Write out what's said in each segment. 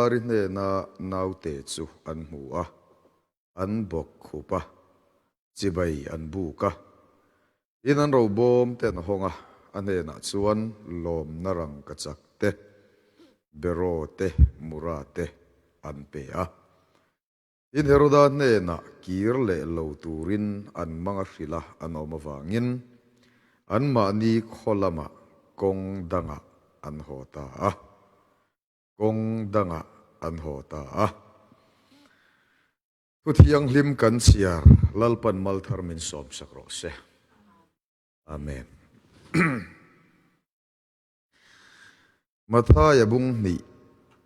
Mari hnena naute chu an hmu a, an bawk khup a, chibai an buk a. Tin, an robawm te an hawng a, a hnenah chuan lawmna rangkachak te, beraw te, mura te an pe a. Tin, Heroda hnenah kir leh lo turin an mang a hrilh a an awm avangin anmahni khaw lamah kawng dangah an haw ta a. Kawng dangah an haw ta a. Thu thianghlim kan chhiar Lalpan Malthar min sawmsak rawh se. Amen. Mathaia bung hnih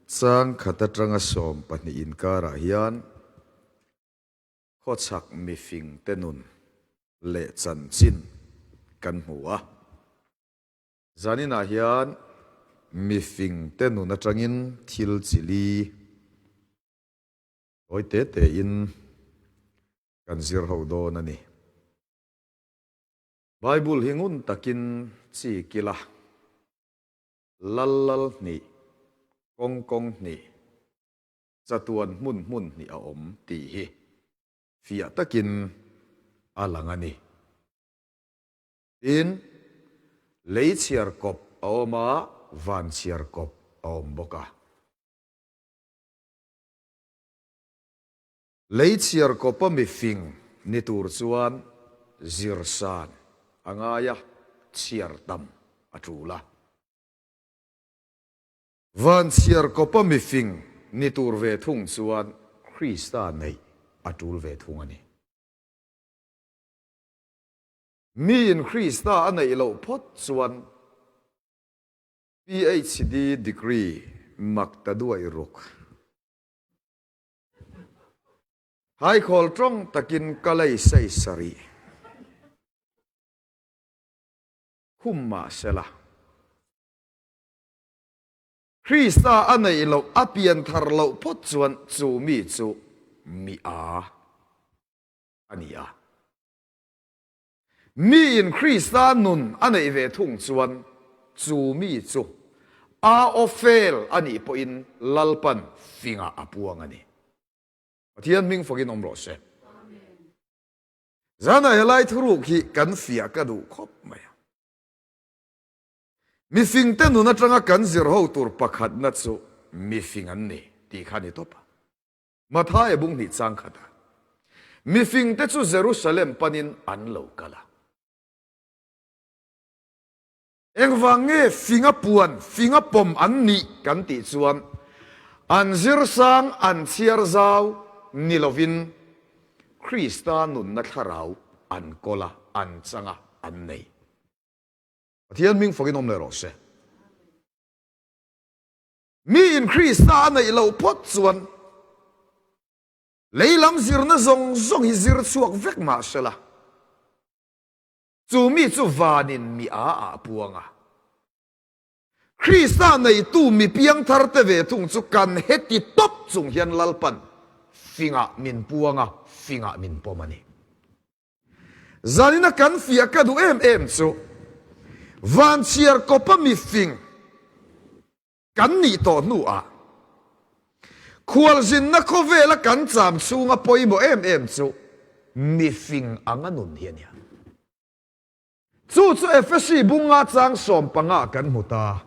chang khat atanga 12 inkarah hian khawchhak mifing te nun leh chanchin kan hmu a. Zaninah hian mifing te nun atangin thil chi li tawi te tein kan zir ho dawn a ni. Bible hi ngun takin chi kila Lal lal hnih, kawng kawng hnih, chatuan hmun hmun hnih a awm tih hi fiah takin a lang a ni. Tin, lei chhiar kawp a awm a, van chhiar kawp a awm bawk a. Lei chhiar kawpa mifing ni tur chuan zir san a ngai a, chhiar tam a tul a. Van chhiar kawpa mifing ni tur ve thung chuan Krista neih a tul ve thung a ni. Miin Krista a neih loh phawt chuan PhD degree mak ta duai ruk. Haikhawl tawng takin ka lei sei sarih khum mah sela. Krista a neih loh a pian thar loh phawt chuan chu mi chu mi a a ni a. Miin Krista nun a neih ve thung chuan chu mi chu a aw fel a nih pawhin Lalpan fingah a puang a ni. Pathian hming fakin awm rawh se. Zanah helai thuruk hi kan fiah ka duh khawp mai a. Mifingte nun atanga kan zir ho tur pakhatna chu mifing an ni tih kha a ni tawp a. Mathaia bung hnih chang khat a, Mifingte chu Jerusalem panin an lo kal a. Engvang nge finga puan, finga pawm an nih kan tih chuan an zirsang, an chhiar zau ni lovin Krista nunna thlarau an kawl a, an chang a, an nei. Pathian hming fakin awm leh rawh se. Miin Krista a neih loh phawt chuan lei lam zirna zawng zawng hi zir chhuak vek mah sela, chu mi chu vanin mi a ah puang a. Krista neitu mi piangthar te ve thung chu kan heti tawp chung hian Lalpan fingah min puang a, fingah min pawm a ni. Zanina kan fiah ka duh em em chu vanchhiar kawpa mifing kan nih tawh hnuah khualzinna khawvela kan cham chhunga pawimawh em em chu mifing anga nun hi a nia. Chu chu Efesi bunga chang 15 kan hmu ta.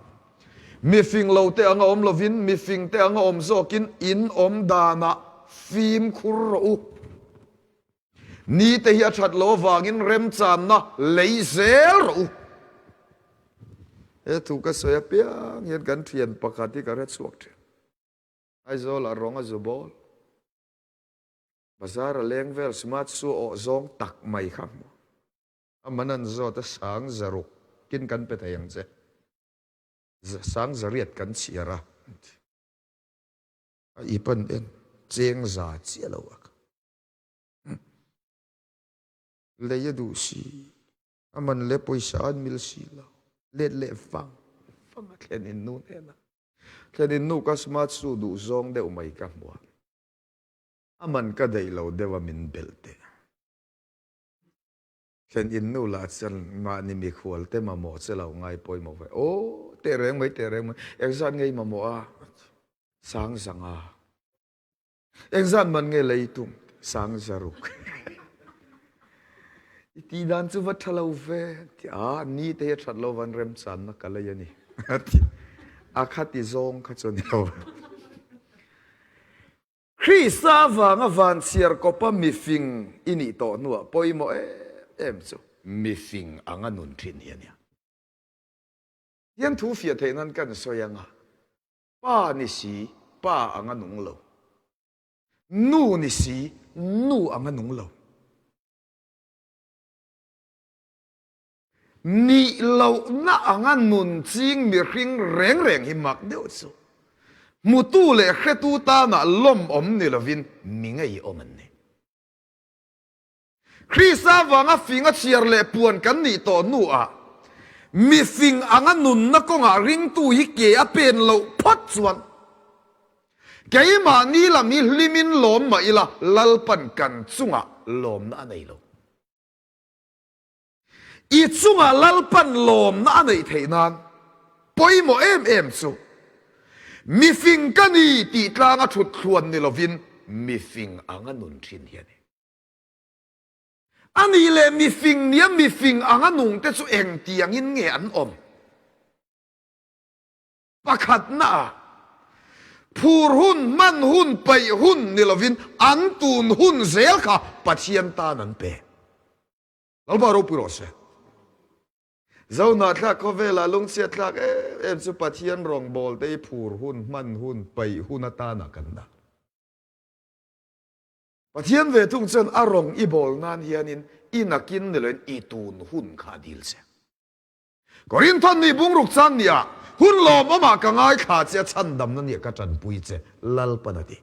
Mifing lo te anga awm lovin mifing te anga awm zawkin in awm danah fimkhur rawh u. Ni te hi a that lo avangin remchanna lei zel rawh u. He thu ka sawi apiang hian kan thian pakhat hi ka hre chhuak thin. Aizawl ah rawng a zu bawl. Bazar a leng vel smart su awh zawng tak mai kha hmu. A man an zawt a sang zaruk kin kan pe thei ang che. Sang zariat kan chhiar a. A i pan en cheng za chiah lo a kha. Lei a duh si, a man leh pawisa an mil si lo. Let leh vang vang a thlen in nu hnenah. Thlen in nu ka smart su duh zawng deuh mai ka hmu a. A man ka daih lo deuh a min belh teh. Thlen in nu lah chuan mahni mikhual te mamawh che lo ngai pawimawh ve. Aw, teh reng mai, teh reng mai. Engzat nge i mamawh a? Sangzanga. Engzat man nge lei tum? Sangzaruk. I ti dan chu va tha lo ve. Ti a, ni te hi a that lo van remchanna ka lei a ni. A kha ti zawng kha chu ni lo. Krista avanga van chhiar kawpa mifing i nih tawh hnuah pawimawh em em chu mifing anga nun thin hi a nia. Hian thu fiah theih nan kan sawi anga, pa ni si pa anga nung lo, nu ni si nu anga nung lo. Nih lohna anga nun ching mihring reng reng hi mak deuh chu hmutu leh hretu tanah lawmawm ni lovin mi ngeiawm an ni. Krista vanga finga chhiar leh puan kan nih tawh hnuah mifing anga nunna kawngah ringtu hi ke a pen loh phawt chuan keimahni lam hi hlimin lawm mah ila Lalpan kan chungah lawmna a nei lo. I chungah Lalpan lawmna a neih theih nan pawimawh em em chu mifing ka ni tih tlanga thut thluan ni lovin mifing anga nun thin hi a ni. A nih leh mifing nia mifing anga nung te chu engtiangin nge an awm? Pakhatna ah phur hun, hman hun, paih hun ni lovin an tun hun zel kha Pathian tan an pe. Lalpa ropui rawh se. Zohnahthlak khawvelah lungchhiat thlak em em chu Pathian rawngbawlte hi phur hun, hman hun, paih hun atana kan dah. Pathian ve thung chuan a rawng i bawl nan hianin i nakin ni loin i tun hun kha a dil che. Korinthon nih bungruk chan nia hun lawmawmah ka ngaithla che a chhandamna nia ka tanpui che Lalpan a ti.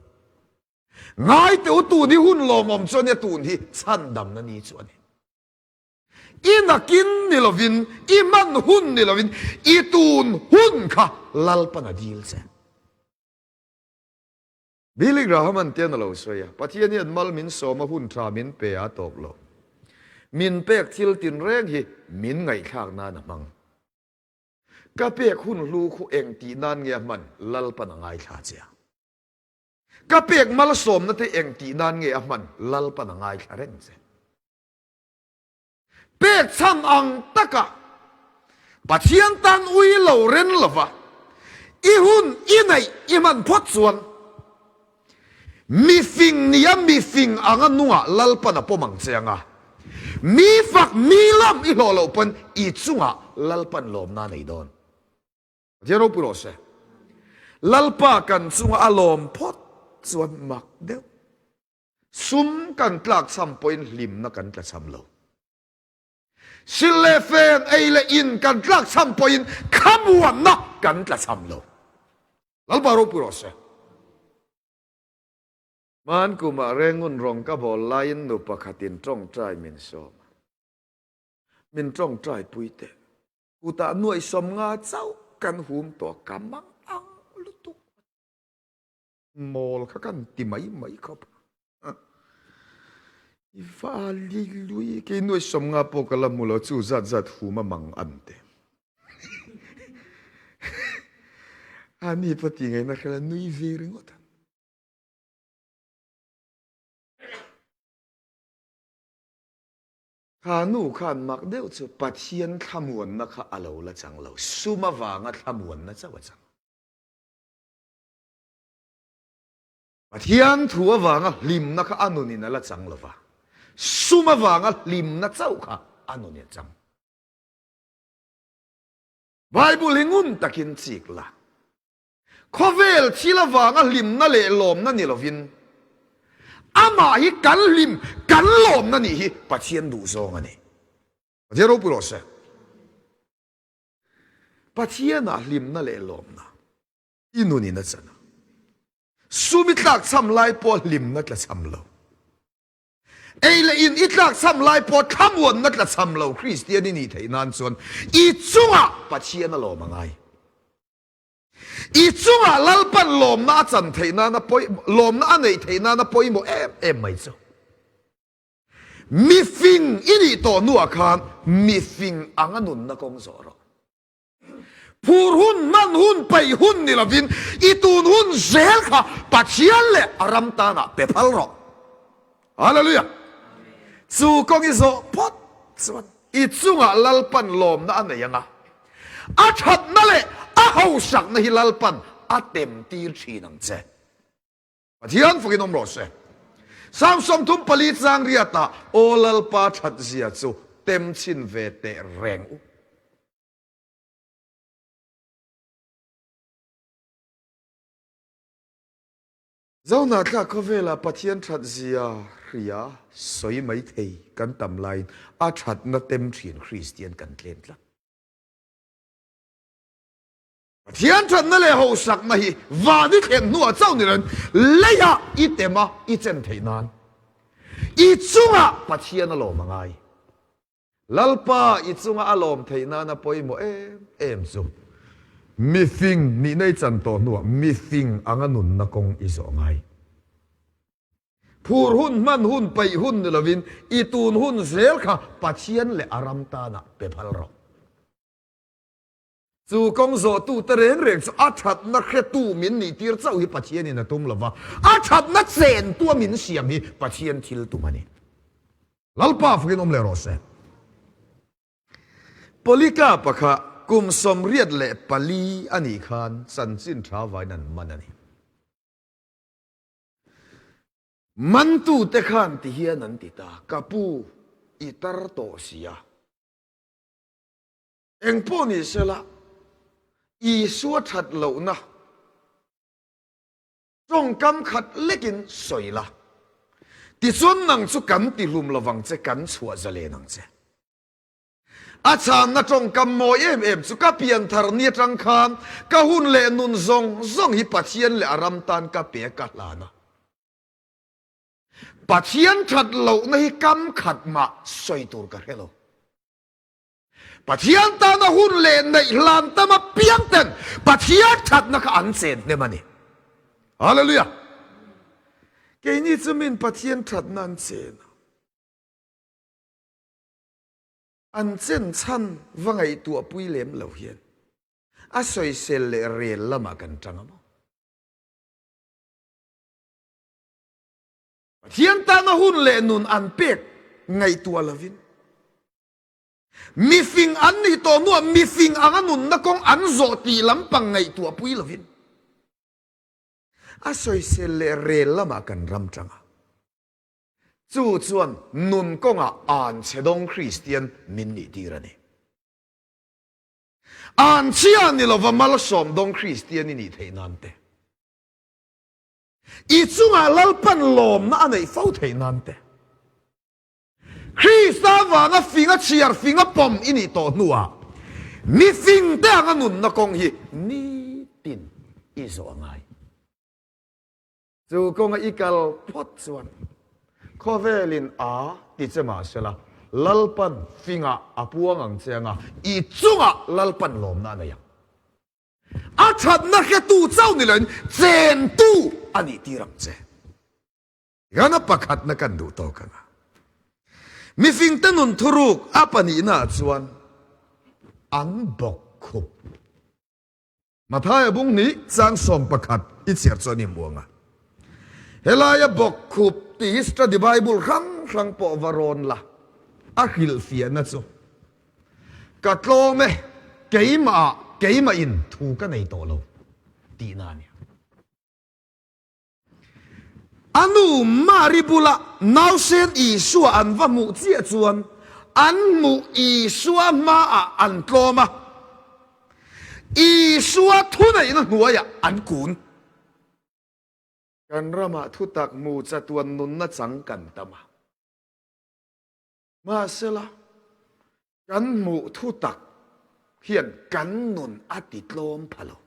Ngai teh u tun hi hun lawmawm chu a nia tun hi chhandamna ni chu a ni. I nakin ni lovin i hman hun ni lovin i tun hun kha Lalpan a dil che. Billy Graham an tian a lo sawi a, Pathian hian mal min sawm a hun tha min pe a tawp lo. Min pek thil tinreng hi min ngaihthlak nan a hmang. Ka pek hun hlu khu eng tih nan nge a hman Lalpan a ngaithla che a. Ka pek malsawmna te eng tih nan nge a hman Lalpan a ngaithla reng che. Pek chhan ang taka Pathian tan ui lo ren lova i hun i neih i hman phawt chuan mifing nia mifing anga nungah Lalpan a pawm ang che anga mi fak mi lam i hlawh loh pawn i chungah Lalpan lawmna a nei dawn. Pathian ropui rawh se. Lalpa kan chunga a lawm phawt chuan mak deuh. Sum kan tlakchham pawhin hlimna kan tlachham lo. Sil leh fen, ei leh in kan tlakchham pawhin khamuanna kan tlachham lo. Lalpa ropui rawh se. Hman kumah Rengun rawng ka bawl laiin nu pakhatin tawngtai min sawm a. Min tawngtai pui teh. Kutah nuaih 50 chauh kan hum tawh ka mang ang lutuk. Mawl kha kan ti mai mai khawp a. I va li lui kei nuaih 50 pawh ka la hmu lo chu zat zat hum a mang an te. Ani pawh ti ngaihna kha la nui ve ringawt a. Kha nu khan mak deuh chu Pathian thlamuanna kha a lo la chang lo, sum avanga thlamuanna chauh a chang. Pathian thu avanga hlimna kha a nunin a la chang lo va, sum avanga hlimna chauh kha a nunin a chang. Bible hi ngun takin chik la. Khawvel thil avanga hlimna leh lawmna ni lovin, amah hi kan hlim, kan lawmna nih hi Pathian duhzawng a ni. Pathian ropui rawh se. Pathianah hlimna leh lawmna i nunin a chan a. Sum i tlakchham lai pawh hlimna tlachham lo. Ei leh in i tlakchham lai pawh thlamuanna tlachham lo Kristian i nih theih nan chuan i chungah Pathian a lawm a ngai. I chungah Lalpan lawmna a chan theih nana pawi, lawmna a neih theih nana pawimawh em em mai chu. Mifing i nih tawh hnuah khan mifing anga nunna kawng zawh rawh. Phur hun, hman hun, peih hun ni lovin i tun hun zel kha Pathian leh a ram tanah pe phal rawh. Hallelujah! Chu kawng i zawh phawt chuan i chungah Lalpan lawmna a nei ang a, a thatna leh a hausakna hi Lalpan a temtir thin ang che. Pathian fakin awm rawh se. Psalm 34 chang riatah, Aw Lalpa thatzia chu tem chhin ve teh reng u. Zohnahthlak khawvelah Pathian thatzia hria sawi mai thei kan tam laiin a thatna tem thin Kristian kan tlem tlat. Pathian thatna leh hosakna hi van i thlen hnuah chauh ni loin leiah i tem a, i chen theih nan i chungah Pathian a lawm a ngai. Lalpa i chunga a lawm theih nana pawimawh em em chu mifing nihna i chan tawh hnuah mifing anga nunna kawng i zawh ngai. Phur hun, hman hun, peih hun ni lovin i tun hun zel kha Pathian leh a ram tanah pe phal rawh. Chu kawng zawhtute reng reng chu a thatna hretu min nihtir chauh hi Pathianin a tum lova, a thatna chentua min siam hi Pathian thil tum a ni. Lalpa fakin awm leh rawh se. Polycarp-a kha kum 84 a nih khan chanchin tha vain an man a ni. Mantute khan ti hian an ti ta, Ka pu, i tar tawh si a. Eng pawh ni sela, Isua that lohna tawngkam khat lekin sawi la, tichuan nang chu kan tihlum lovang che, kan chhuah zalen ang che. A chhanna tawngkam mawi em em chu ka pianthar ni atang khan ka hun leh nun zawng zawng hi Pathian leh a ram tan ka pe a, ka hlan a. Pathian that lohna hi kam khat mah sawi tur ka hre lo. Pathian tana hun leh neih hlan tam apiang ten Pathian thatna kha an chen hnem a ni. Hallelujah! Keini chu min Pathian thatna an chen a. An chen chhan va ngaihtuah pui lem lo hian a sawisel leh rel lamah kan tang a maw? Pathian tana hun leh nun an pek ngaihtuah lovin Mifing an nih tawh hnuah mifing anga nunna kawng an zawh tih lampang ngaihtuah pui lovin a sawisel leh rel lamah kan ram tang a. Chu chuan nun kawngah an chhe dawng Kristian min nih tir a ni. An chhia ni lova malsawm dawng Kristian i nih theih nan te, i chungah Lalpan lawmna a neih fo theih nan te, Krista vanga finga chhiar finga pawm i nih tawh hnuah mi fing te anga nunna kawng hi nitin i zawh a ngai. Chu kawnga i kal phawt chuan khawvelin a ti che mah sela, Lalpan fingah a puang ang che anga i chungah Lalpan lawmna a nei ang. A thatna hretu chauh ni loin chentu a nih tir ang che. Ghana pakhatna kan duh tawk ang a. Mifingte nun thuruk a pahnihnaah chuan an bawk khup. Mathaia bung hnih chang 11 i chhiar chuan i hmu ang a. Helaia bawk khup tih hi study Bible hrang hrang pawh va rawn la, a hrilhfiahna chu, Ka tlawm e, keimahah keimahin thu ka nei tawh lo tihna a nia. A nu Mari bula nausen Isua an va hmuh chiah chuan an hmuh Isua hmaah an tlawm a, Isua thuneihna hnuaiah an kun. Kan ramah thutak hmu chatuan nunna chang kan tam a. Mahsela, kan hmuh thutak hian kan nun a titlawm pha lo.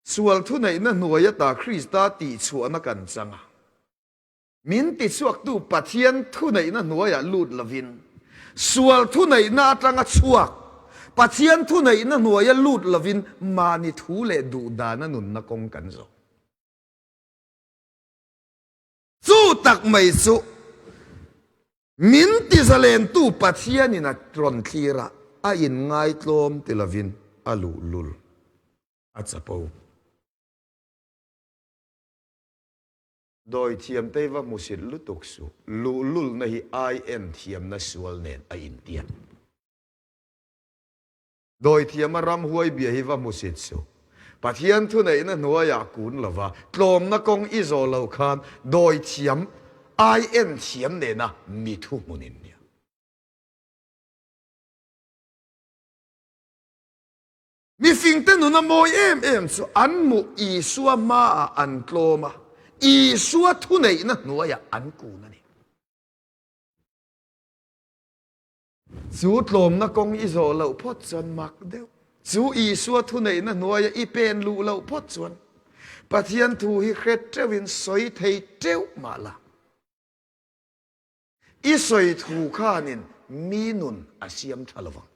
Sual thuneihna hnuai ata Krista tihchhuahna kan chang a. Min tichhuaktu Pathian thuneihna hnuaiah lut lovin, sual thuneihna atanga chhuak Pathian thuneihna hnuaia lut lovin mahni thu leh duhdana nunna kawng kan zawh. Chu tak mai chu min tizalentu Pathianin a rawn thlir a, a inngaitlawm ti lovin a luhlul a chapo. Dawithiamte hi va hmusit lutuk suh, luhlulna hi ai en thiamna sual nen a intiat. Dawithiama ramhuai bia hi va hmusit suh. Pathian thuneihna hnuaiah kun lova tlawmna kawng i zawh lo khan dawithiam ai en thiam nena mi thuhmun in nia. Mifingte nuna mawi em em chu an hmuh Isua hmaah an tlawm a, Isua thuneihna hnuaiah an kun a ni. Chu tlawmna kawng i zawh loh phawt chuan mak deuh. Chu Isua thuneihna hnuaia i pen luh loh phawt chuan Pathian thu hi hre teuhin sawi thei teuh mah la. I sawi thu khanin mi nun a siam tha lovang.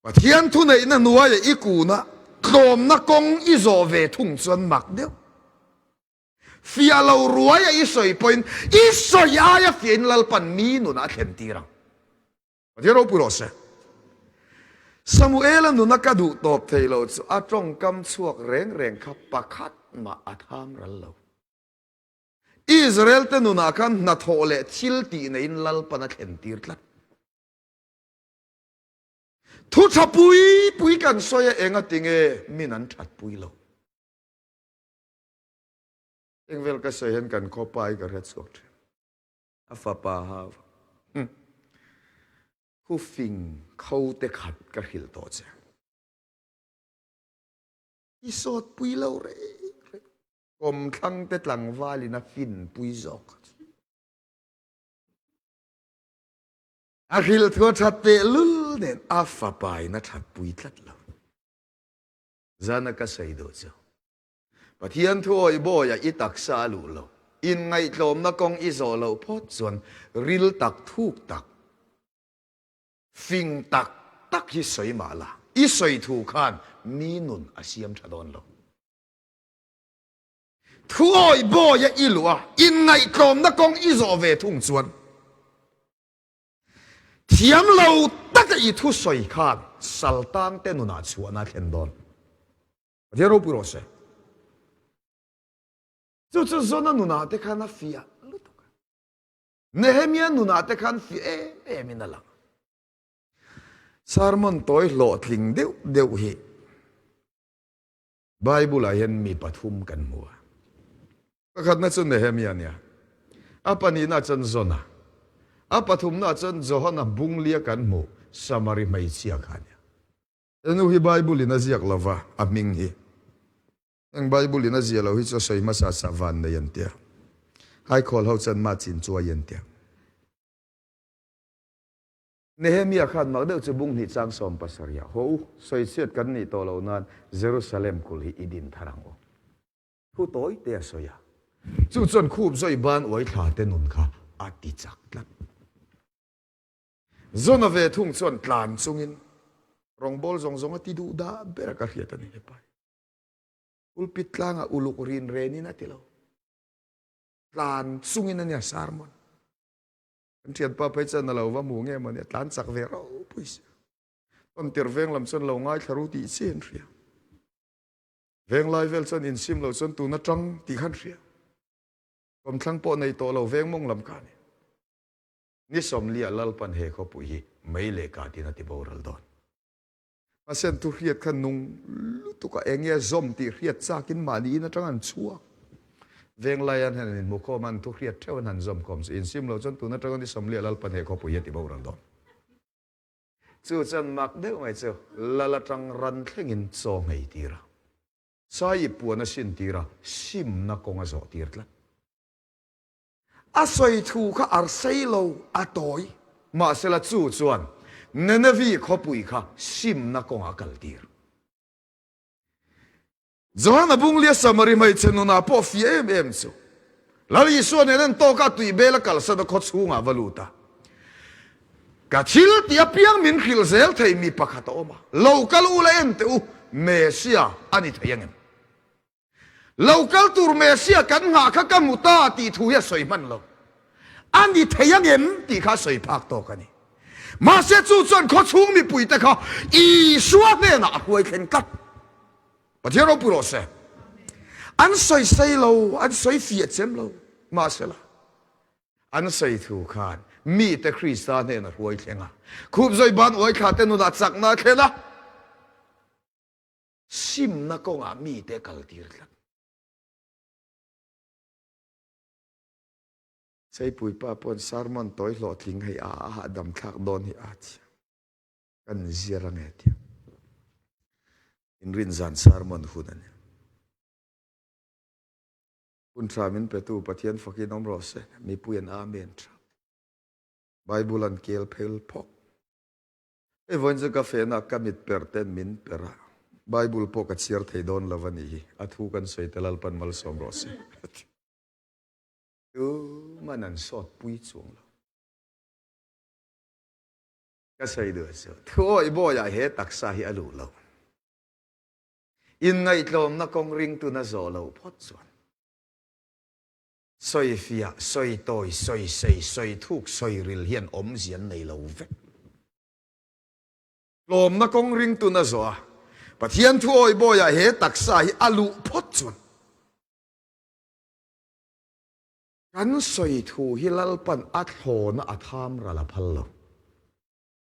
Pathian thuneihna hnuaia i kuna tlawmna kawng i zawh ve thung chuan mak deuh. Fiah lo ruaia i sawi pawhin i sawi aia fiahin Lalpan mi nunah a thlen tir ang. Pathian ropui rawh se. Samuela nuna ka duh tawp thei lo chu a tawngkam chhuak reng reng kha pakhat mah a tham ral lo. Israel te nunah khan hnathawh leh thil tih neiin Lalpan a thlen tir tlat. Thu tha pui pui kan sawi a enga tinge min an that pui lo. Eng vel ka sawi hian kan khawpa hi ka hre chhuak thin. A fapa hava. Hm. Thu fing kho te khat ka hrilh tawh che. I sawt pui lo reng reng. Kawmthlang te tlangvalin a fin pui zawk. A hrilh thu a that tehlul nen a fapa in a that pui tlat lo. Zana ka sawi duh chu Pathian thu awih bawiah i taksa a luh lo, inngaihtlawmna kawng i zawh loh phawt chuan ril tak thuk tak, fing tak tak hi sawi mah la, i sawi thu khan mi nun a siam tha dawn lo. Thu awih bawia i luh a, inngaihtlawmna kawng i zawh ve thung chuan thiam lo taka i thusawi khan saltangte nunah chhuahna a thlen dawn. Pathian ropui rawh se. Chu chu Zona nunah te khan a fiah lutuk a. Nehemia nunah te khan fiah em em in a lang. Sermon tawi hlawhtling deuh deuh hi Bible-ah hian mi pathum kan hmu a. Pakhatna chu Nehemia a nia. A pahnihna chuan Jona. A pathumna chuan Johana bunglia kan hmuh Samari hmeichhia kha a nia. He nu hi Bible-in a ziak lo va, a hming hi. Heng Bible-in a ziah loh hi chu a sawi hmasa sa van nei an tia. Haikhawl ho chuan mah chin chuai an tia. Nehemia khan mak deuh chu bung hnih chang 70 ah, Haw u, sawichhiat kan nih tawh loh nan Jerusalem kulh hi i din thar ang u. Thu tawi te a sawi a. Chu chuan khup zawi ban uai thla te nun kha a ti chak tlat. Zona ve thung chuan tlan chungin rawngbawl zawng zawng a ti duh dah ber a ka hriat a ni hepa hi. Pulpit tlangah uluk rin renin a ti lo. Tlan chungin a nia sermon. Kan thianpa phei chuan a lo va hmu nge maw ni a tlan chak ve ropui si. Tawntir veng lam chuan lo ngaithla ru tih chi an hria. Venglai vel chuan insim lo chuan tun atang tih khan hria. Kawmthlang pawh nei tawh lo veng mawng lam kha a ni. Ni 40 ah Lalpan he khawpui hi mei leh katin a ti boral dawn. Mahse an thu hriat kha nung lutuk a, eng nge a zawm tih hriat chakin mahni in atang an chhuak. Venglai an han inhmu khawm a, an thu hriat theuh an han zawm khawm chu insim lo chuan tun atanga ni 40 ah Lalpan he khawpui hi a ti boral dawn. Chu chuan mak deuh mai chu Lal atang ran thlengin chaw nghei tir a, Sai puan a sin tir a, simna kawng a zawh tir tlat. A sawi thu kha a sei lo, a tawi. Mahsela chu chuan Nenevi khawpui kha simna kawngah a kaltir. Johana bunglia Samari hmeichhe nunah pawh fiah em em chu Lal Isua nen an tawk a, tuibel a kalsan a, khaw chhungah va lut a. Ka thil tih apiang min hrilh zel thei mi pakhat a awm a, lo kal u la en teh u, Messia a ni thei angem? Lo kal tur Messiah kan nghah kha ka hmu ta tih thu hi a sawi hman lo. A ni thei angem tih kha a sawi phak tawk a ni. Mahse chu chuan khawchhung mipuite kha Isua hnenah a hruai thleng tlat. Pathian ropui rawh se. An sawi sei lo, an sawi fiah chem lo. Mahsela, an sawi thu khan mite Krista hnenah hruai thleng a. Khup zawi ban uai thla te nunah chakna a thlen a. Simna kawngah mite kal tir tlat. Seipui pa pawn sermon tawi hlawhtling hei a a hahdam thlak dawn hi a thiam. Kan zir ange tia. Inrin zan sermon hun a ni. Hun tha min petu Pathian fakin awm rawh se. Mipui an Amen tha. Bible an kel phel phawk. Hei vawiin chu ka fehna ka mit per ten min per a, Bible pawh ka chhiar thei dawn lo a nih hi, a thu kan sawi te Lalpan malsawm rawh se. Tuman an sawt pui chuang lo. Ka sawi duh chu, thuawih bawiah he taksa hi a luh lo. Inngaihtlawmna kawng ringtun a zawh loh phawt chuan. Sawi fiah, sawi tawi, sawi sei, sawi thuk, sawi ril hian awmzia an nei lo vek. Tlawmna kawng ringtun a zawh a, Pathian thu awih bawiah he taksa hi a luh phawt chuan kan sawi thu hi Lalpan a thlawna a tham ral a phal lo.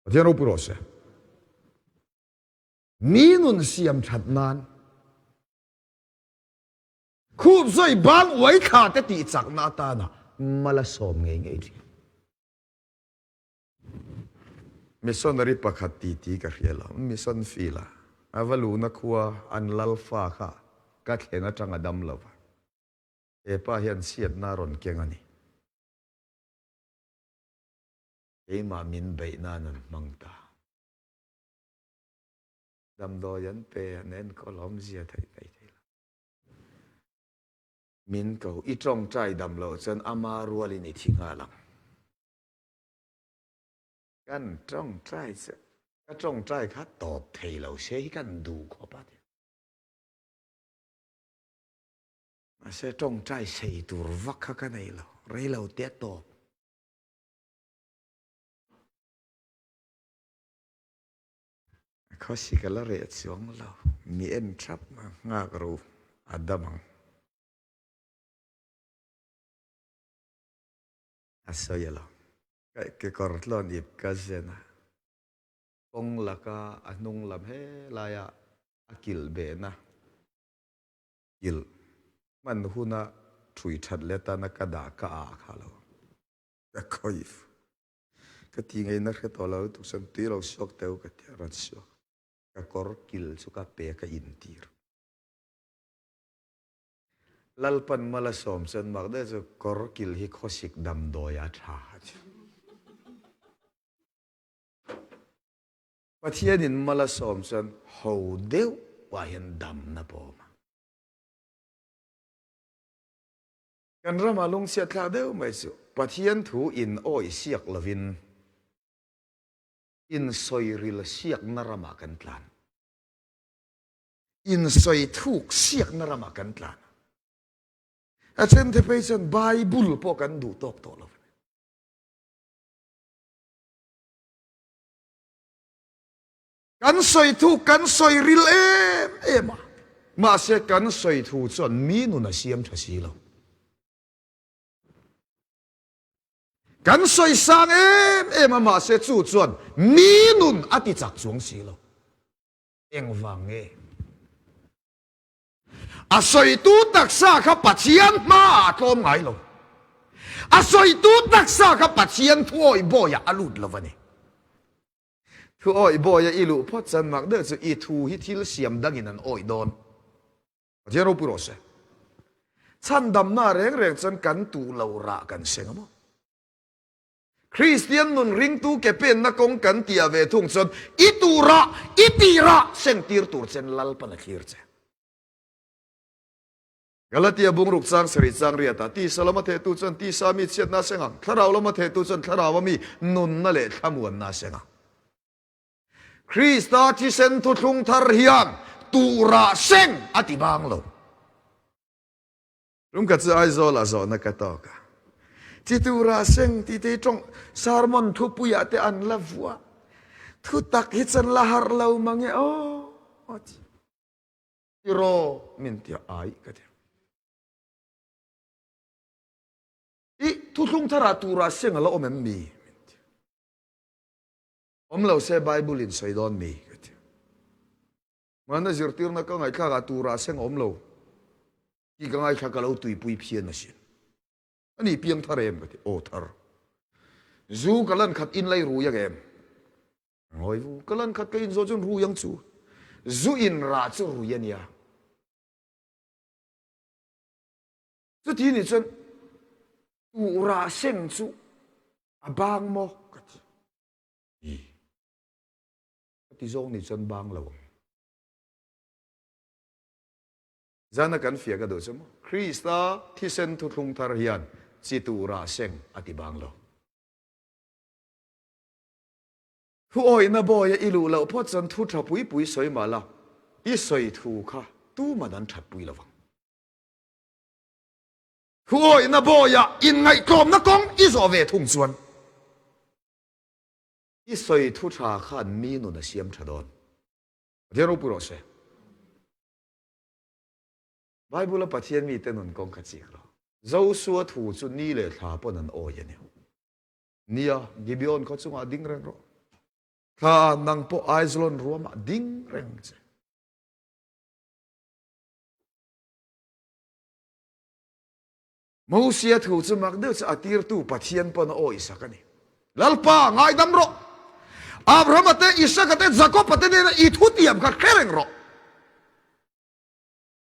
Pathian ropui rawh se. Mi nun siam that nan. Khup zawi bang uai thla te tih chakna atana mal a sawm ngei ngei thin. Missionary pakhat titi ka hria lo, mission field a a va luhna khua an lal fa kha ka thlen atang a dam lo va, he pa hian chhiatna a rawn keng a ni. Keimah min beih nan an hmang ta. Damdawi an pe, an enkawl awmzia theih mai thei lo. Min ko, i tawngtai dam loh chuan ama rualin i thi nghal ang. Kan tawngtai chu, ka tawngtai kha tawp thei lo se hi kan duh khawp a ti. Mahse tawngtai sei tur vak kha ka nei lo, rei lo te a tawp. Khawsik a la reh chuang lo. Mi en thap a nghak ro a dam ang. A sawi a lo. Ka kekawr tlawn ip ka zen a. Kawng laka a hnung lam helaia a kilh behna kilh hman huna ṭhui ṭhat leh atana ka dah ka ah kha lo. Ka khawih. Ka ti ngaihna hre tawh lo lutuk chuan tui lo suak teu ka ti a rawn suak. Ka kawr kil chu ka pe ka intir. Lalpan mal a sawm chuan mak deuh chu kawr kil hi khawsik damdawi a tha a ti. Pathianin mal a sawm chuan ho deuh ah hian damna pawh a awm a. Kan ramah lungchhiat thlak deuh mai chu Pathian thu in awih siak lovin in sawi ril siakna ramah kan tlan. In sawi thuk siakna ramah kan tlan. A then te phei chuan Bible pawh kan duh tawk tawh lo. Kan sawi thu kan sawi ril em em a, mahse kan sawi thu chuan mi nun a siam tha si lo. Kan sawi sang em em a, mahse chu chuan mi nun a ti chak chuang si lo. Engvang nge? A sawitu taksa kha Pathian hmaah a tlawm ngai lo. A sawitu taksa kha Pathian thuawih bawiah a lut lo a ni. Thu awih bawi a i luh phawt chuan mak deuh chu i thu hi thil siam dangin an awih dawn. Pathian ropui rawh se. Chhandamna reng reng chuan kan tuh lo rah kan seng a maw? Kristian nun ringtu ke penna kawng kan tia ve thung chuan i tuh rah, i tih rah seng tir tur chen Lalpan a thlir che. Galatia bungruk chang sarih chang riatah tisa lama thehtu chuan tisa mi chhiatna a seng ang, thlarau lama thehtu chuan thlarau a mi nunna leh thlamuanna a seng ang. Krista thisen thuthlung thar hian tuhrah seng a ti bang lo. Tumkhat chu Aizawlah zawhna ka tawk a. Chi tura seng tih te hi tawng sermon thupuiah te an la vuah. Thu tak hi chuan la harh lo mange aw ti. Tiraw min ti a, ai ka ti. I thuthlung tharah tura seng a la awm em mi? Min ti. Awm lo se Bible in sawi dawn mi? Ka ti. Mahna zirtirna ka ngaihthlakah tura seng a awm lo tih ka ngaithla ka lo tuipui phian asin. Ani piang thar em ka ti, aw thar. Zu ka lan khat in lai rui ang em? Ngawi vu, ka lan khat ka in zawh chuan rui ang chu. Zu in rah chu rui a nia. Chuti nih chuan tuhrah seng chu a bang maw ka ti. I ka ti zawng nih chuan bang lo ang. Zana kan fiah ka duh chu maw Krista thisen thuthlung thar hian chi tuhrah seng a ti bang lo. Thu awihna bawia i luh loh phawt chuan thu tha pui pui sawi mah la, i sawi thu kha tuman an that pui lo vang. Thu awihna bawiah inngaihtlawmna kawng i zawh ve thung chuan i sawi thu tha khan mi nun a siam tha dawn. Pathian ropui rawh se. Bible-a Pathian mite nun kawng kha chik lo. Josua thu chu ni leh thla pawn an awi a ni. Nia, Gibeon khaw chungah ding reng rawh. Thla nang pawh Aizalon ruamah ding reng che. Mosia thu chu mak deuh chu a tirtu Pathian pawn a awihsak a ni. Lalpa, ngaidam rawh! Abrahama te, Isaka te, Jakoba te nena i thu tiam kha hre reng rawh.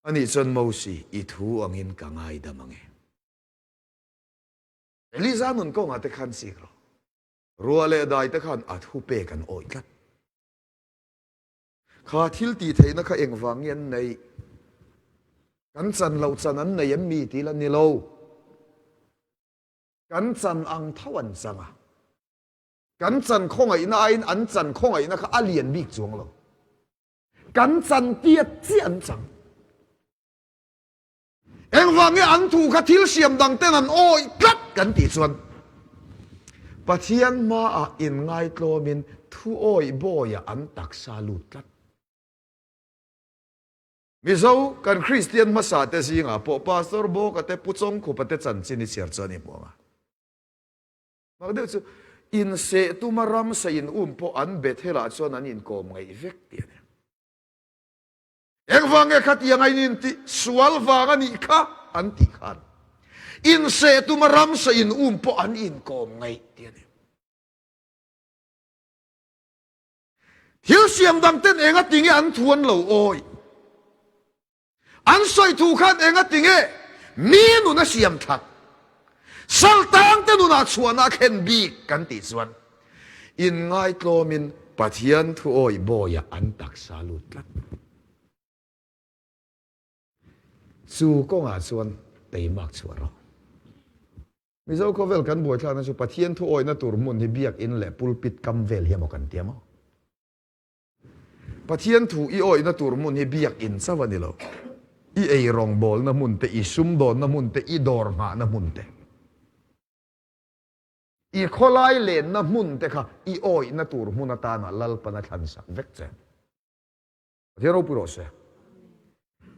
Ani chuan Mosi, i thu angin ka ngaidam ang e. Eliza nun kawngah te khan chik rawh. Ruah leh dai te khan a thu pek an awih tlat. Kha thil tih theihna kha engvang nge an neih? Kan chan loh chan an nei em mi tih la ni lo. Kan chan ang tho an chang a. Kan chan khawngaihna aiin an chan khawngaihna kha a lian bik chuang lo. Kan chan tiat chiah an chang. Engvang nge an thu kha thil siam dang ten an awih tlat kan tih chuan Pathian hmaah inngaitlawmin thu awih bawiah an taksa lut tlat. Mizo kan Kristian hmasa te zingah pawh Pastor Bawka te Pu Chawngkhupa te chanchin i chhiar chuan i hmu ang a. Mak deuh chu inseh tuma ramsa in um pawh an Bethel-ah chuan an inkawm ngaih vek tih a ni. Engvang nge khatiang a in intih sual vang a nih kha an tih khan inseh tuma ramsa in um pawh an inkawm ngaih tih a ni. Thil siam dang ten enga tinge an thu an lo awih? An sawi thu khan enga tinge mi nun a siam that? Saltang te nunah chhuahna a thlen bik kan tih chuan inngaitlawmin Pathian thu awih bawiah an taksa lut tlat. Chu kawngah chuan teimak chhuah rawh. Mizo khawvel kan buaithlakna chu Pathian thu awihna tur hmun hi biakinn leh pulpit kam vel hi emaw kan ti a maw? Pathian thu i awihna tur hmun hi biakinn chauh a ni lo. I ei rawngbawlna hmun te, i sumdawnna hmun te, i dawr nghahna hmun te, i khawlai lenna hmun te kha i awihna tur hmun atana Lalpan a thlansak vek che. Pathian ropui rawh se.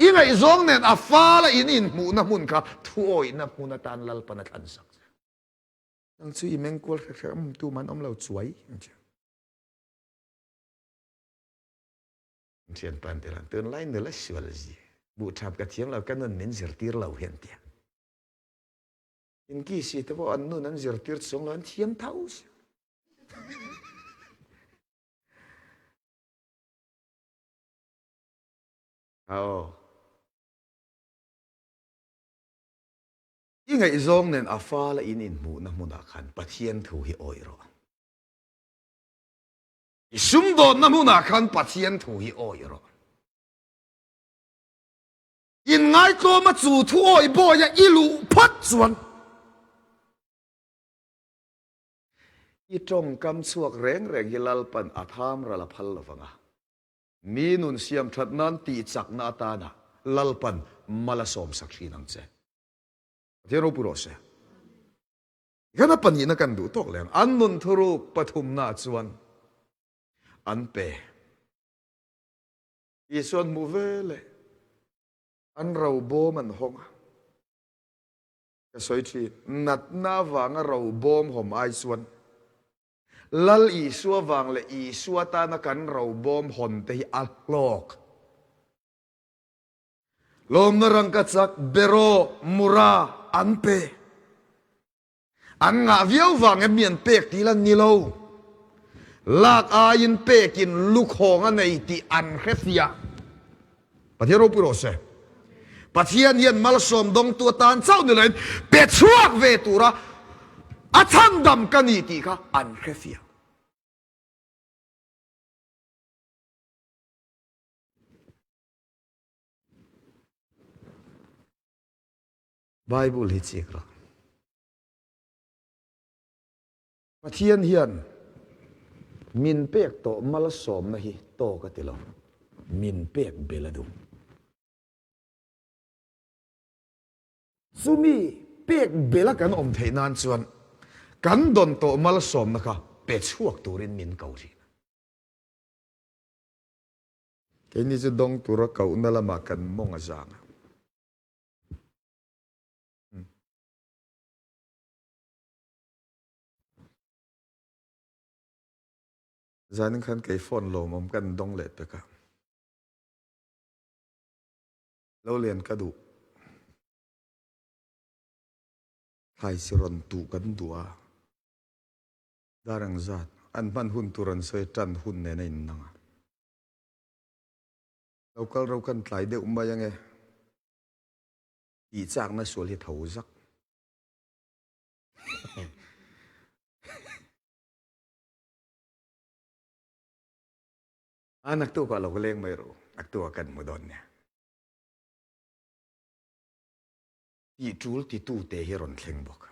I ngaihzawng nen a fala in inhmuhna hmun kha thu awihna hmun atan Lalpan a thlansak che. Nang chu i mengkual hrek hrek a, tu man awm lo chuai ang che. Thianpa an ti lang, tunlai nula sual zi, buh thap ka thiam lo, ka nun min zirtir lo hi an ti a. Inki si te pawh an nun an zirtir chuang lo, an thiam tho si. Aw. I ngaihzawng nen a fala in inhmuhna hmunah khan Pathian thu hi awih rawh. I sumdawnna hmunah khan Pathian thu hi awih rawh. Inngaitlawma chu thu awih bawia i luh phawt chuan i tawngkam chhuak reng reng hi Lalpan a tham ral a phal lovang a. Mi nun siam that nan tih chakna atana Lalpan mal a sawmsak thin ang che. Pathian ropui rawh se. Tikhan a pahnihna kan duh tawk leh ang. An nun thuruk pathumna chuan an pe. Isua an hmuh ve leh an robawm an hawng a. Ka sawi thin, natna avanga robawm hawm ai chuan Lal Isua vang leh Isua tana kan robawm hawn te hi a hlawk. Lawmna rangkachak beraw mura an pe. An ngah viau vang em mi an pek tih la ni lo. Lak aiin pekin lukhawng a nei tih an hre fiah. Pathian ropui rawh se. Pathian hian malsawm dawngtu atan chauh ni loin pe chhuak ve tura a chhandam ka ni tih kha an hre fiah. Bible hi chik rawh. Pathian hian min pek tawh malsawmna hi tawk a ti lo, min pek bel a duh. Chumi pek bela kan awm theih nan chuan kan dawn tawh malsawmna kha pe chhuak turin min ko thin. Keini chu dawng tura kohna lamah kan mawng a zang a. Zanin khan kei phone lawmawm kan dawng leh pek a. Lo lian ka duh. Thlai si rawn tuh kan duh a. Dar ang zat an hman hun tur an sawi tan hun nen a innang a. Lo kal ro kan tlai deuh mai ange tih chakna sual hi tho zak. A naktukah lo ka leng mai ru, naktukah kan hmu dawn nia. Tih tul titute hi rawn thleng bawk.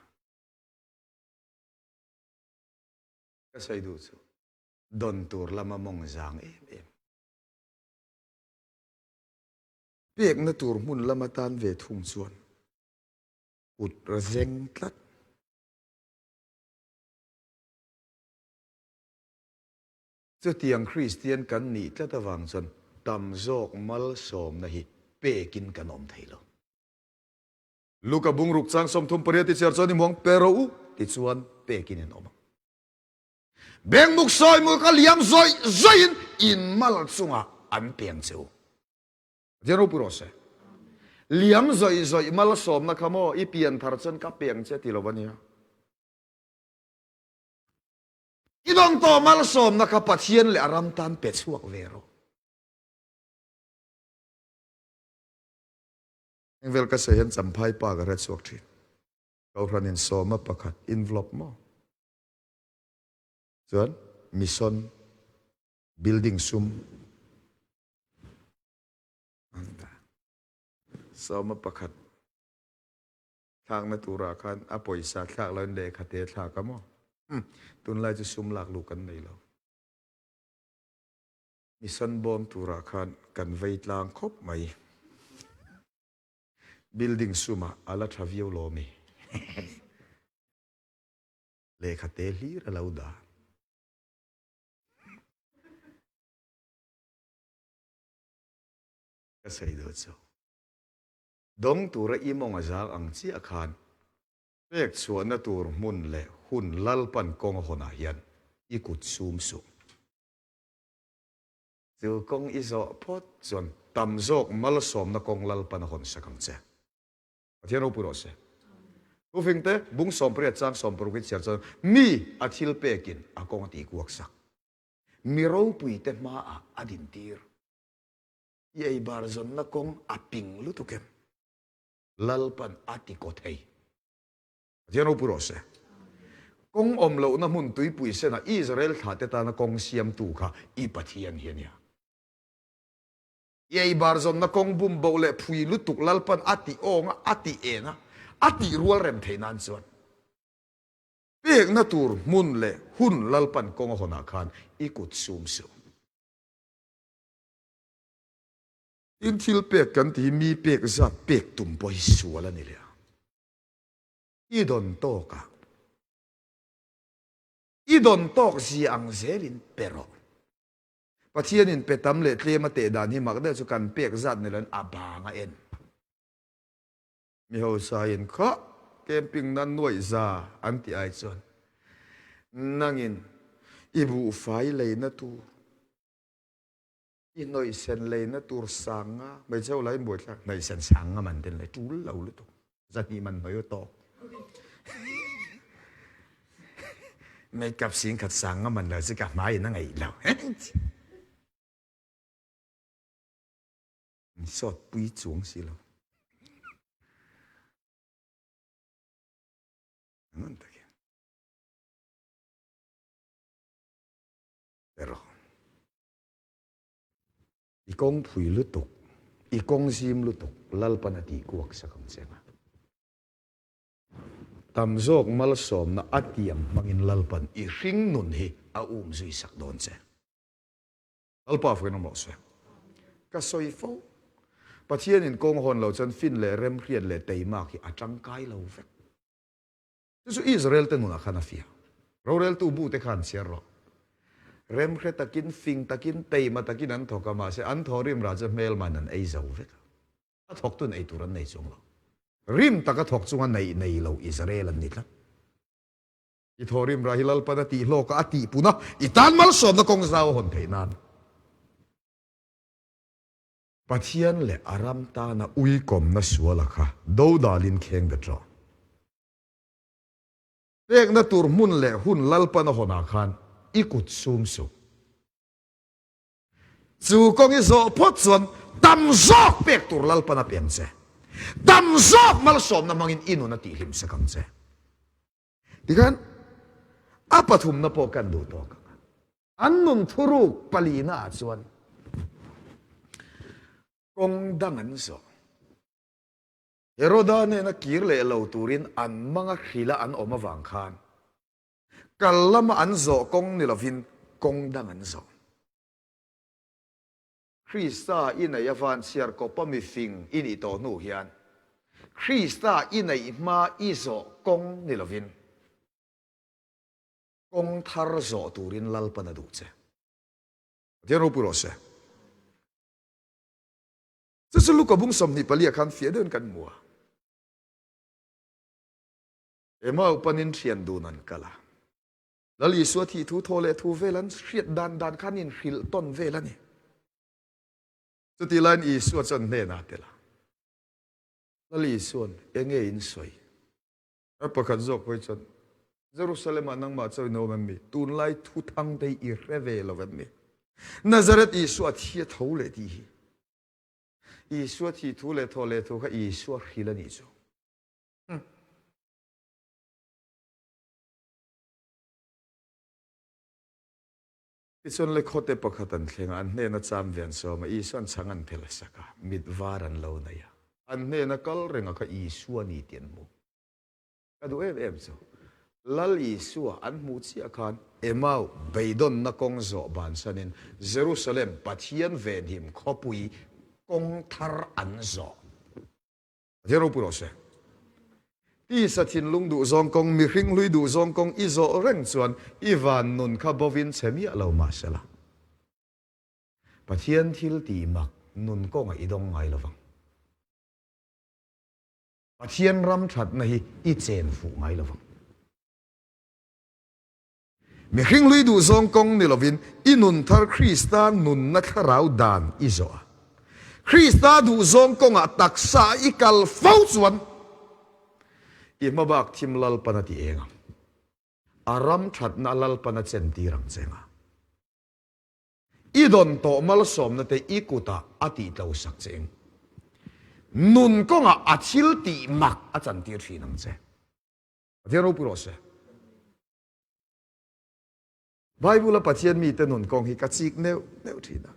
Ka sawi duh chu dawn tur lama mawng zang em em. Pekna tur hmun lama tan ve thung chuan kut zeng tlat. Chutiang Kristian kan nih tlat avang chuan tam zawk malsawmna hi pekin kan awm thei lo. Luka bungruk chang 38 i chhiar chuan i muang pe rawh u tichuan pekin in awm ang. Bengmuk sawimuk a liam zawih zawihin in mal chungah an peng che u. Pathian ropui rawh se. Liam zawih zawih malsawmna kha maw i pian thar chuan ka peng che ti lo a nia. I dawng tawh malsawmna kha Pathian leh a ram tan pe chhuak ve rawh. Heng vel ka sawi hian Champhai pa ka hre chhuak thin. Kohhran in sawma pakhat envelope maw? Chuan mission building sum an dah. Sawma pakhat thlakna turah khan a pawisa thlak loin lehkha te thlak a maw? Tunlai chu sum lak luh kan nei lo. Mission bawm turah khan kan vei tlang khawp mai. Building sumah a la tha viau lo mi. Lehkha te hlir a lo dah. Ka sawi duh chu. Dawng tura i mawng a zang ang chiah khan pek chhuahna tur hmun leh hun Lalpan kawng a hawnah hian i kut sum suh. Chu kawng i zawh phawt chuan tam zawk malsawmna kawng Lalpan a hawn sak ang che. Pathian ropui rawh se. Thufing te bung 80 chang 60 i chhiar chuan mi a thil pekin a kawng a tih kuak sak. Mi ropui te hmaah a dintir. I ei bar zawnna kawng a ping lutuk em? Lalpan a ti kaw thei. Pathian ropui rawh se. Kawng awm lohna hmun tuipui senah Israel thlahte tana kawng siamtu kha i Pathian hi a nia. I ei bar zawnna kawng bum boh leh phui lutuk Lalpan a tih awng a, a tih en a, a tih rual rem theih nan chuan pekna tur hmun leh hun Lalpan kawng a hawnah khan i kut sum suh. Tin thil pek kan tih hi mi pek zat pek tum pawh hi sual a ni leh a. I dawn tawkah, i dawn tawk zia ang zelin pe rawh. Pathianin pe tam leh tlem a teh dan hi mak deuh chu kan pek zat ni loin a bang a en. Mi hausain kha camping nan nuaih za an tih ai chuan nangin i buhfai leina tur, i hnawihsen leina tur sang nga, hmeichhe ho lahin buaithlak hnawihsen sang nga man ten le tul lo lutuk, zahnih man hnawih aw tawk. Makeup singkhat sang nga man lo chu ka hmaiin a ngaih lo. An sawt pui chuang si lo. Ngun takin. Pero i kawng phui lutuk, i kawng zim lutuk Lalpan a tih kuak sak ang che nga. Tam zawk malsawmna a tiam hmangin Lalpan i hring nun hi a um zui sak dawn che. Lalpa fakin awm rawh se. Ka sawi fo. Pathianin kawng hawn lo chuan fin leh remhriat leh teimak hi a tangkai lo vek. Chu chu Israel te nunah khan a fiah. Roreltu bu te khan chhiar rawh. Remhre takin, fing takin, teima takin an thawk a, mahse an thawhrim rah chu hmelman an ei zo vek a. A thawktun ei tur an nei chuang lo. Rim taka thawk chunga neih nei lo Israel an ni tlat. I thawhrim rah hi Lalpan a tih hlawk a, a tih pun a, i tan malsawmna kawng zau a hawn theih nan. Pathian leh a ram tana uikawmna suala kha dodalin kheng bet rawh. Pekna tur hmun leh hun Lalpan a hawnah khan i kut sum suh. Chu kawng i zawh phawt chuan tam zawk pek tur Lalpan a pe ang che. Tam zawk malsawmna hmangin i nun a tihhlim sak ang che. Tikhan a pathumna pawh kan duh tawk ang a. An nun thuruk palina ah chuan kawng dang an zawh. Heroda nena kir leh lo turin an manga hrila an awm avang khan kal lama an zawh kawng ni lovin kawng dang an zawh. Krista i neih avan chhiar kawpa mifing i nih tawh hnu hian Krista i neih hma i zawh kawng ni lovin kawng thar zawh turin Lalpan a duh che. Pathian ropui rawh se. Chu chu Luka bung 24 ah khan fiah deuhin kan hmu a. Emau panin thian dun an kal a. Lal Isua thih thu thaw leh thu vel an hriat dan dan khan inhrilh tawn vel a ni. Chutih laiin Isua chuan hnenah a tel a, Lal Isua'n enge in sawi? A pakhat zawk hawi chuan, Jerusalem-ah nangmah chauh in awm em mi? Tunlai thu thang te hi i hre ve lo em mi? Nazareth Isua thi a tho leh tih hi. Isua thih thu leh thaw leh thu kha Isua hrilh a nih chu. Tichuan lekhawte pakhat an thleng a, an hnena cham ve an sawm a, Isua'n chhang an phel a sak a, mit var an lo nei a, an hnena kal reng a kha Isua ni tih an hmu. Ka duh em em chu, Lal Isua an hmuh chiah khan Emau beidawnna kawng zawh bansanin Jerusalem Pathian venhim khawpui kawng thar an zawh. Pathian ropui rawh se. Tisa thinlung duhzawng kawng, mihring hlui duhzawng kawng i zawh reng chuan i van nun kha bovin chhe miah lo mahsela, Pathian thil tih mak nun kawngah i dawng ngai lovang. Pathian ram thatna hi i chen fuh ngai lovang. Mihring hlui duhzawng kawng ni lovin i nun thar Krista nunna thlarau dan i zawh a. Krista duhzawng kawngah taksa i kal fo chuan i hmabak thim Lalpan a ti eng ang. A ram thatna Lalpan a chentir ang che nga. I dawn tawh malsawmna te i kutah a tih tlo sak che eng. Nun kawngah a thil tih mak a chantir thin ang che. Pathian ropui rawh se. Bible-a Pathian mite nun kawng hi ka chik neuh neuh thin a.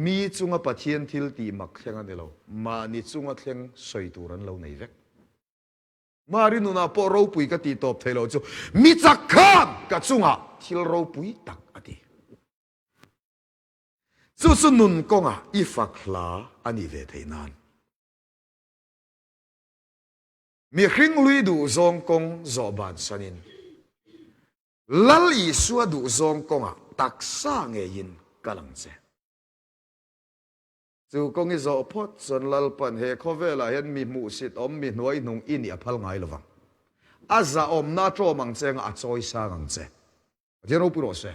Mi chunga Pathian thil tih mak thleng a ni lo, mahni chunga thleng sawi tur an lo nei vek. Mari nunah pawh ropui ka tih tawp thei lo chu mi chak khan ka chungah thil ropui tak a ti. Chu chu nun kawngah i fak hla a nih ve theih nan. Mihring hlui duhzawng kawng zawh bansanin Lal Isua duhzawng kawngah taksa ngeiin kal ang che. Chu kawng i zawh phawt chuan Lalpan he khawvelah hian mi hmuhsit awm, mi hnuaihnung i nih a phal ngai lovang. A zahawmna a tlawm ang che anga a chawi sang ang che. Pathian ropui rawh se.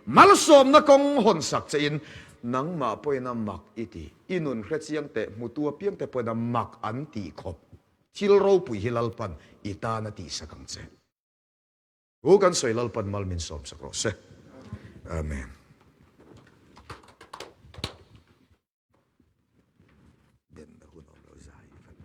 Malsawmna kawng hawn sak che in nangmah pawhin a mak i ti. I nun hrechiang teh hmutu apiang te pawhin a mak an tih khawp. Thil ropui hi Lalpan i tan a tihsak ang che. Thu kan sawi Lalpan mal min sawmsak rawh se. Amen. Denna hun awm lo zai vat.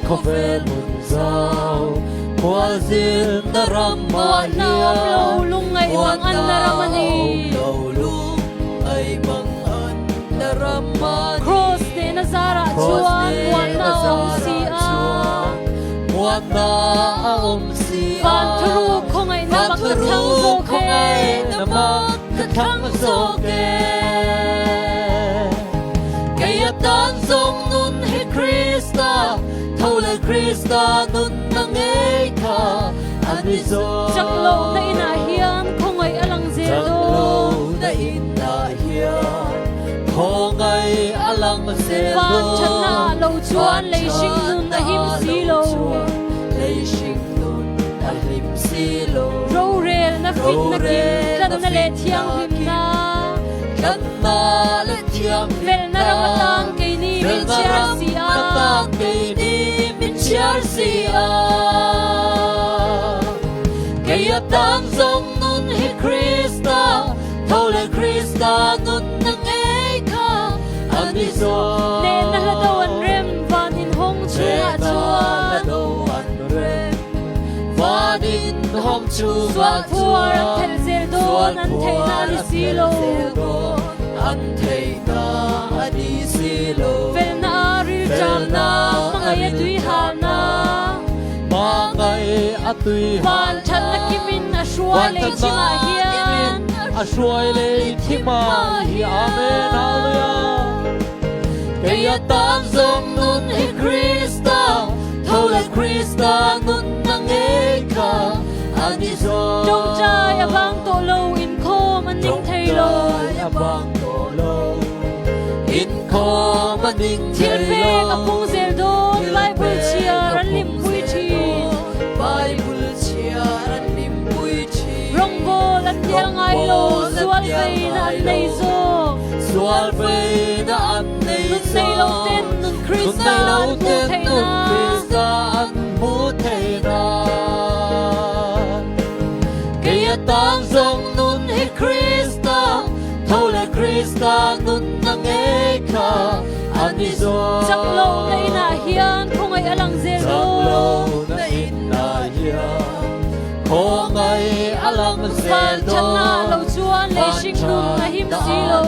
Khawvel hmun zau khualzin na ram ah Muanna awm lo lungngaih bang an na ram a ni. Kraws nena zarah chuan muanna a awm si a. Van thuruk khawngaihna mak ka thlang zawk e. Thlang zawk e. Kei atan zawng nun hi Krista, tho leh Krista nun na ngei kha a ni zawk. Chak lohna inah hian khawngaih a lang zel Chak dawn. lohna inah hian khawngaih a lang zel Van dawn. thatna ah lo chuan lei hring nun a him si lo. Lei hring nun a hlim si lo. Rorelna fitna kim, tlanna leh thianghlimna. Tlanna leh thianghlimna. Felna ram atan keini min chhiar si a. Felna ram atan keini min chhiar si a. Kei atan zawng nun hi Krista, tho leh Krista nun na ngei kha a ni zawk. Nehna hla do an rem van inhawng chungah Nehna chuan. hla do an rem van inhawng chungah Sual phuar an phelh zel dawn an theihna a ni si lo. An theihna a ni si lo. Felna a rilṭamna, hmangaih a tui halna. Hmangaih a tui halna. Van ṭhatna kimin a hruai lei thimah hian. A hruai lei thimah hian. Amen Hallelujah. Kei atan zawng nun hi Krista, tho leh Krista nun na ngei kha a ni zawk. Tawngtai a bang tawh lo, inkhawm a ning thei lo. Tawngtai a bang tawh lo, inkhawm a ning thei lo. Thil pek a pung zel dawn, Bible chhiar an hlimpui thin. Bible chhiar an hlimpui thin. Rawngbawl an hnial ngai lo, sual veina an nei zawk. Sual veina an nei Nun nei lo ten nun Krista an hmuh theih nan. Krista an hmuh theih nan. Kei atan zawng nun hi Krista, tho leh Krista nun na ngei kha a ni zawk. Chak lohna inah hian khawngaih a lang zel Chak dawn. lohna inah hian khawngaih a lang zel Van dawn. thatna lo chuan lei hring nun a him si lo.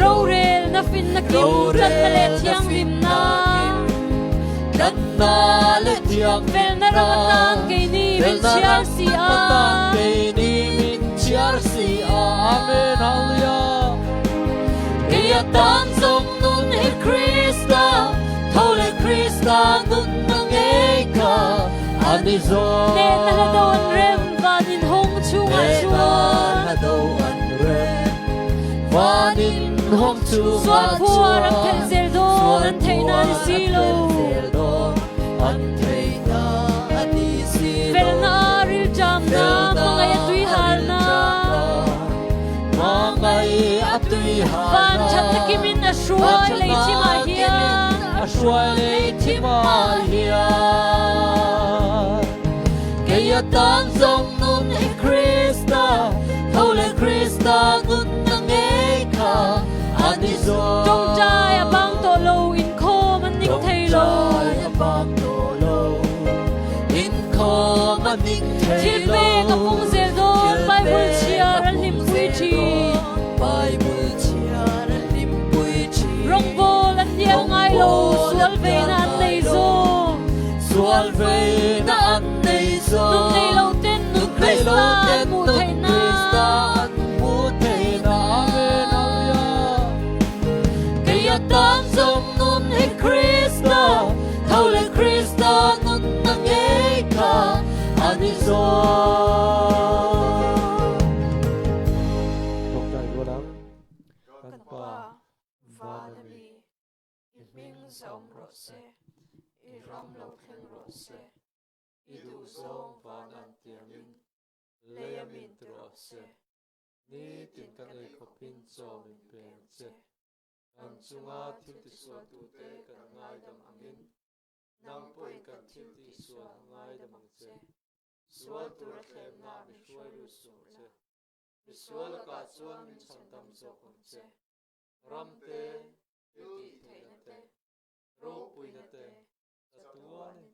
Rorelna finna kim, tlanna leh thianghlimna. Felna ram atan keini min chhiar si a. Kei atan zawng nun hi Krista, tho leh Krista nun na ngei kha a ni zawk. Nehna hla do an rem van in hawng chungah chuan. Nehna hla do an rem van in hawng chungah chuan. Sual phuar an phelh zel dawn an theihna a ni si lo. An theihna a ni si lo. Felna a rilṭamna hmangaih a tui halna. Hmangaih a tui halna. Van ṭhatna kimin a hruai lei thimah hian. A hruai lei thimah hian. Kei atan zawng nun hi Krista, tho leh Krista nun na ngei kha a ni zawk. Tawngtai a bang tawh lo, inkhawm an ning thei lo. Tawngtai a bang tawh lo, inkhawm a. a ning thei Thil pek a pung zel dawn, Bible chhiar an hlimpui thin. Bible chhiar an hlimpui thin. Rawngbawl an hnial ngai lo, sual veina an nei zawk. Sual veina an nei zawk. Nun nei lo ten nun Krista an hmuh theih nan. Hmuh theih nan. Amen. Hallelujah. Kei atan zawng nun hi Krista, tho leh Krista nunna ngei kha a ni zawk. Tawngtai rual ang. Kan Pa, van a mi, i hming zawm rawh se, i ram lo thleng rawh se, i duh zawng van an tiangin lei a min ti rawh se. Nitin kan ei khawpin chaw min pe ang che. Kan chunga thil tisualtute kan ngaidam angin, nang pawhin kan thil tihsual a ngaidam ang che. Sual tura thlemna mi hruai lut suh ang che. Misual lakah chuan min chhandam zawk ang che. Ram te, thil tihtheihna te, ropuina te, chatuanin.